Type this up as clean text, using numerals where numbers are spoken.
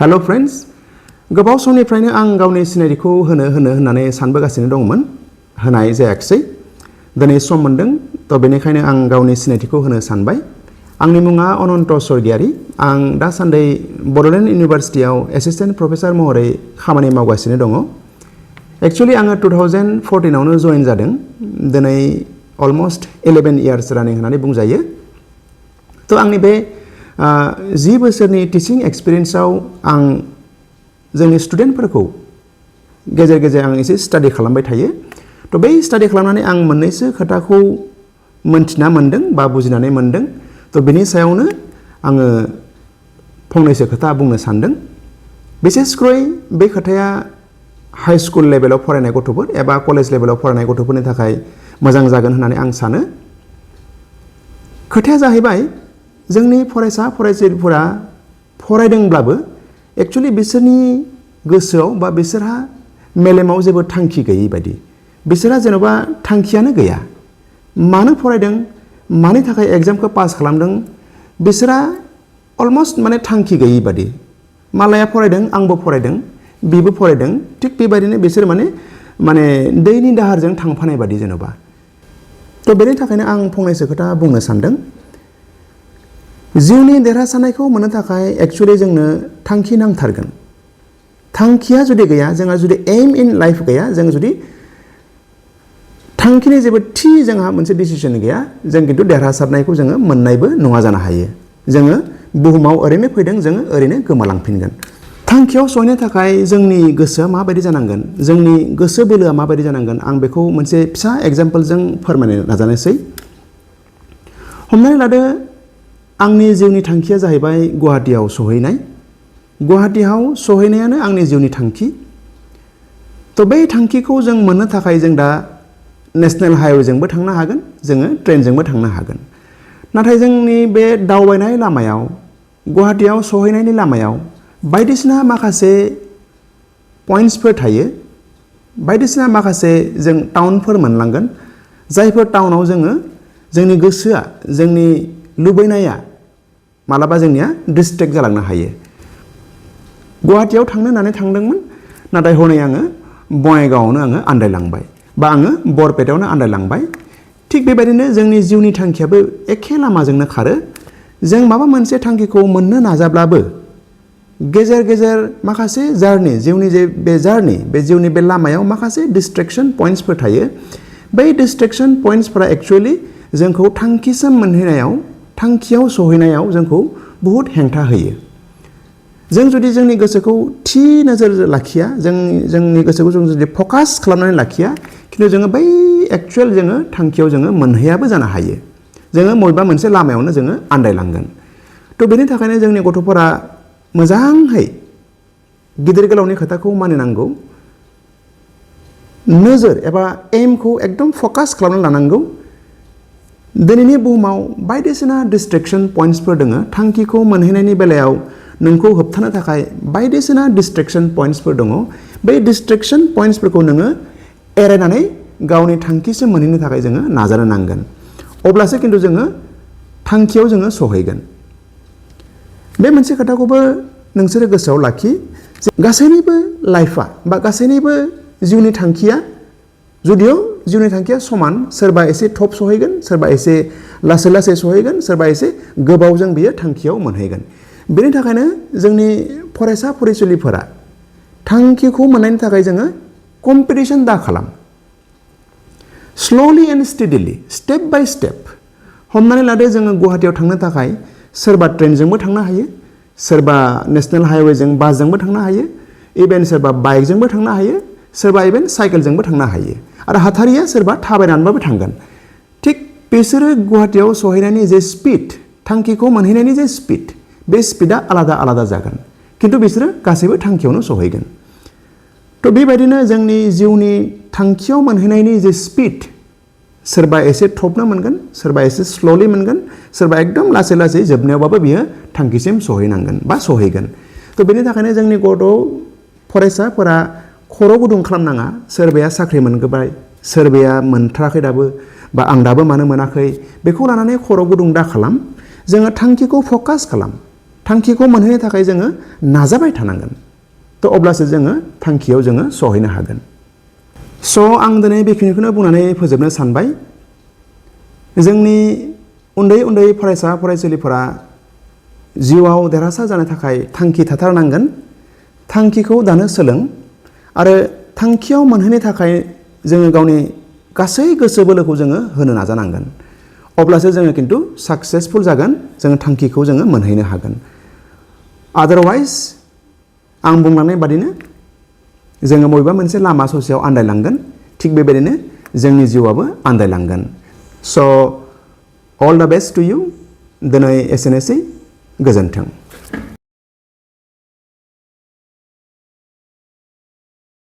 Hello friends, गोबाव समनिफ्रायनो आं गावनि सिनायथिखौ होननानै सानबोगासिनो दंमोन, होनाय जायाखिसै। दिनै सम मोनदों, थ' बेनिखायनो आं गावनि सिनायथिखौ होनो सानबाय। आंनि मुङा अनन्त स्वर्गियारि। आं दासान्दि बड'लेण्ड इउनिभारसिटियाव एसिस्टेन्ट प्रफेसर महरै खामानि मावगासिनो दङ। एक्चुअलि आङो 2014 आवनो जइन जादों। दिनै अलमस्ट 11 इयार्स रानिं होननानै बुंजायो। थ' आंनि बे 10 बोसोरनि टिचिं एक्सपिरियेन्सआव आं जोंनि स्टुडेन्टफोरखौ गेजेर गेजेर आं एसे स्टाडि खालामबाय थायो। थ' बै स्टाडि खालामनानै आं मोननैसो खोथाखौ मोनथिना मोनदों बा बुजिनानै मोनदों। थ' बेनि सायावनो आङो फंनैसो खोथा बुंनो सानदों। बिसेसख्रय बे खोथाया हाई स्कुल लेभेलाव फरायनाय गथ'फोर एबा कलेज लेभेलाव फरायनाय गथ'फोरनि थाखाय मोजां जागोन होननानै आं सानो। खोथाया जाहैबाय, जोंनि फरायसा फरायसुलिफोरा फरायदोंब्लाबो एक्चुअलि बिसोरनि गोसोआव बा बिसोरहा मेलेमाव जेबो थांखि गैयै बायदि। बिसोरहा जेन'बा थांखियानो गैया। मानो फरायदों, मानि थाखाय एग्जामखौ पास खालामदों, बिसोरहा अलमस्ट माने थांखि गैयै बादि। मालाया फरायदों, आंबो फरायदों, बिबो फरायदों, थिग बेबायदिनो बिसोर माने दैनि दाहारजों थांफानाय बादि जेन'बा। थ' बेनि थाखायनो आं फंनैसो खोथा बुंनो सानदों। जिउनि देरहासारनायखौ मोननो थाखाय एक्चुअलि जोंनो थांखि नांथारगोन। थांखिया जुदि गैया, जोंहा जुदि एम इन लाइफ गैया, जों जुदि थांखिनि जेबो थि जोंहा मोनसे डिसिसन गैया, जों खिन्थु देरहासारनायखौ जोङो मोननायबो नङा जानो हायो। जोङो बुहुमाव ओरैनो फैदों, जोङो ओरैनो गोमालांफिनगोन। थांखियाव सहैनो थाखाय जोंनि गोसोआ माबायदि जानांगोन, जोंनि गोसो बोलोआ माबायदि जानांगोन, आं बेखौ मोनसे फिसा एग्जाम्पलजों फोरमायनो नाजानोसै। हमनानै लादो, आंनि जिउनि थांखिया जाहैबाय गुवाहाटीयाव सहैनाय। गुवाहाटीयाव सहैनायानो आंनि जिउनि थांखि। थ' बै थांखिखौ जों मोननो थाखाय जों दा नेशनेल हाइवेजोंबो थांनो हागोन, जोङो ट्रेनजोंबो थांनो हागोन। नाथाय जोंनि बे दावबायनाय लामायाव, गुवाहाटीयाव सहैनायनि लामायाव बायदिसिना माखासे पइन्ट्सफोर थायो, बायदिसिना माखासे जों टाउनफोर मोनलांगोन, जायफोर टाउनाव जोङो जोंनि गोसोआ, जोंनि लुबैनाया मालाबा जोंनिया डिस्ट्रेक्ट जालांनो हायो। गुवाहाटीयाव थांनो होननानै थांदोंमोन, नाथाय हनै आङो बङाइगावआवनो आङो आन्दायलांबाय, बा आङो बरपेटायावनो आन्दायलांबाय। थिग बेबायदिनो जोंनि जिउनि थांखियाबो एखे लामाजोंनो खारो। जों माबा मोनसे थांखिखौ मोननो नाजाब्लाबो गेजेर गेजेर माखासे जार्नि, जिउनि जे बे जार्नि, बे जिउनि बे लामायाव माखासे डिस्ट्रेक्शन पइन्ट्सफोर थायो। बै डिस्ट्रेक्शन पइन्ट्सफोरा एक्चुअलि जोंखौ थांखिसिम मोनहैनायाव, थांखियाव सहैनायाव जोंखौ बहुद हेंथा होयो। जों जुदि जोंनि गोसोखौ थि नोजोर लाखिया, जोंनि गोसोखौ जों जुदि फकास खालामनानै लाखिया, खिन्थु जोङो बै एक्चुअल जोङो थांखियाव जोङो मोनहैयाबो जानो हायो। जोङो बबेबा मोनसे लामायावनो जोङो आन्दायलांगोन। थ' बेनि थाखायनो जोंनि गथ'फोरा मोजांहै गिदिर गोलावनि खोथाखौ मानिनांगौ। नोजोर एबा एमखौ एकदम फकास खालामनानै लानांगौ। दिनैनि बुहुमाव बायदिसिना डिस्ट्रेक्शन पइन्ट्सफोर दङ। थांखिखौ मोनहैनायनि बेलायाव नोंखौ होबथानो थाखाय बायदिसिना डिस्ट्रेक्शन पइन्ट्सफोर दङ। बै डिस्ट्रेक्शन पइन्ट्सफोरखौ नोङो एरायनानै गावनि थांखिसिम मोनहैनो थाखाय जोङो नाजानो नांगोन। अब्लासो खिन्थु जोङो थांखियाव जोङो सहैगोन। बे मोनसे खोथाखौबो नोंसोरो गोसोआव लाखि, जे गासैनिबो लाइफआ बा गासैनिबो जिउनि थांखिया, जुदिअ जिउनि थांखिया समान, सोरबा एसे थब सहैगोन, सोरबा एसे लासै लासै सहैगोन, सोरबा एसे गोबावजों बियो थांखियाव मोनहैगोन। बेनि थाखायनो जोंनि फरायसा फरायसुलिफोरा थांखिखौ मोननायनि थाखाय जोङो कम्पिटिशन दा खालाम। स्ल'लि एन्ड स्टेडिलि, स्टेप बाय स्टेप। हमनानै लादो, जोङो गुवाहाटीयाव थांनो थाखाय सोरबा ट्रेनजोंबो थांनो हायो, सोरबा नेशनेल हाइवेजों बासजोंबो थांनो हायो, इभेन सोरबा बाइकजोंबो थांनो हायो, सोरबा इभेन साइकेलजोंबो थांनो हायो, आरो हाथारिया सोरबा थाबायनानैबाबो थांगोन। थिग बिसोरो गुवाहाटीयाव सहैनायनि जे स्पिड, थांखिखौ मोनहैनायनि जे स्पिड, बे स्पिडा आलादा आलादा जागोन, खिन्थु बिसोरो गासैबो थांखियावनो सहैगोन। थ' बेबायदिनो जोंनि जिउनि थांखियाव मोनहैनायनि जे स्पिड, सोरबा एसे थबनो मोनगोन, सोरबा एसे स्ल'लि मोनगोन, सोरबा एकदम लासै लासै जोबनायावबाबो बियो थांखिसिम सहैनांगोन बा सहैगोन। थ' बेनि थाखायनो जोंनि गथ' फरायसाफोरा खर' गुदुं खालामनाङा। सोरबाया साख्रि मोनगोबाय, सोरबाया मोनथाराखै दाबो, बा आं दाबो मानो मोनाखै, बेखौ लानानै खर' गुदुं दा खालाम। जोङो थांखिखौ फकास खालाम। थांखिखौ मोनहैनो थाखाय जोङो नाजाबाय थानांगोन थ' अब्लासो जोङो थांखियाव जोङो सहैनो हागोन स' आं दिनै बेखिनिखौनो बुंनानै फोजोबनो सानबाय जोंनि उन्दै उन्दै फरायसा फरायसुलिफोरा जिउआव देरहासार जानो थाखाय थांखि थाथारनांगोन थांखिखौ दानो सोलों आरो थांखियाव मोनहैनो थाखाय जोङो गावनि गासै गोसो बोलोखौ जोङो होनो नाजानांगोन अब्लासो जोङो खिन्थु साक्सेसफुल जागोन जोङो थांखिखौ जोङो मोनहैनो हागोन आदारवाइज आं बुंलांनाय बादिनो जोङो बबेबा मोनसे लामा ससेयाव आन्दायलांगोन थिग बेबायदिनो जोंनि जिउआबो आन्दायलांगोन स' all the best to you दिनै एसेनोसै गोजोन्थों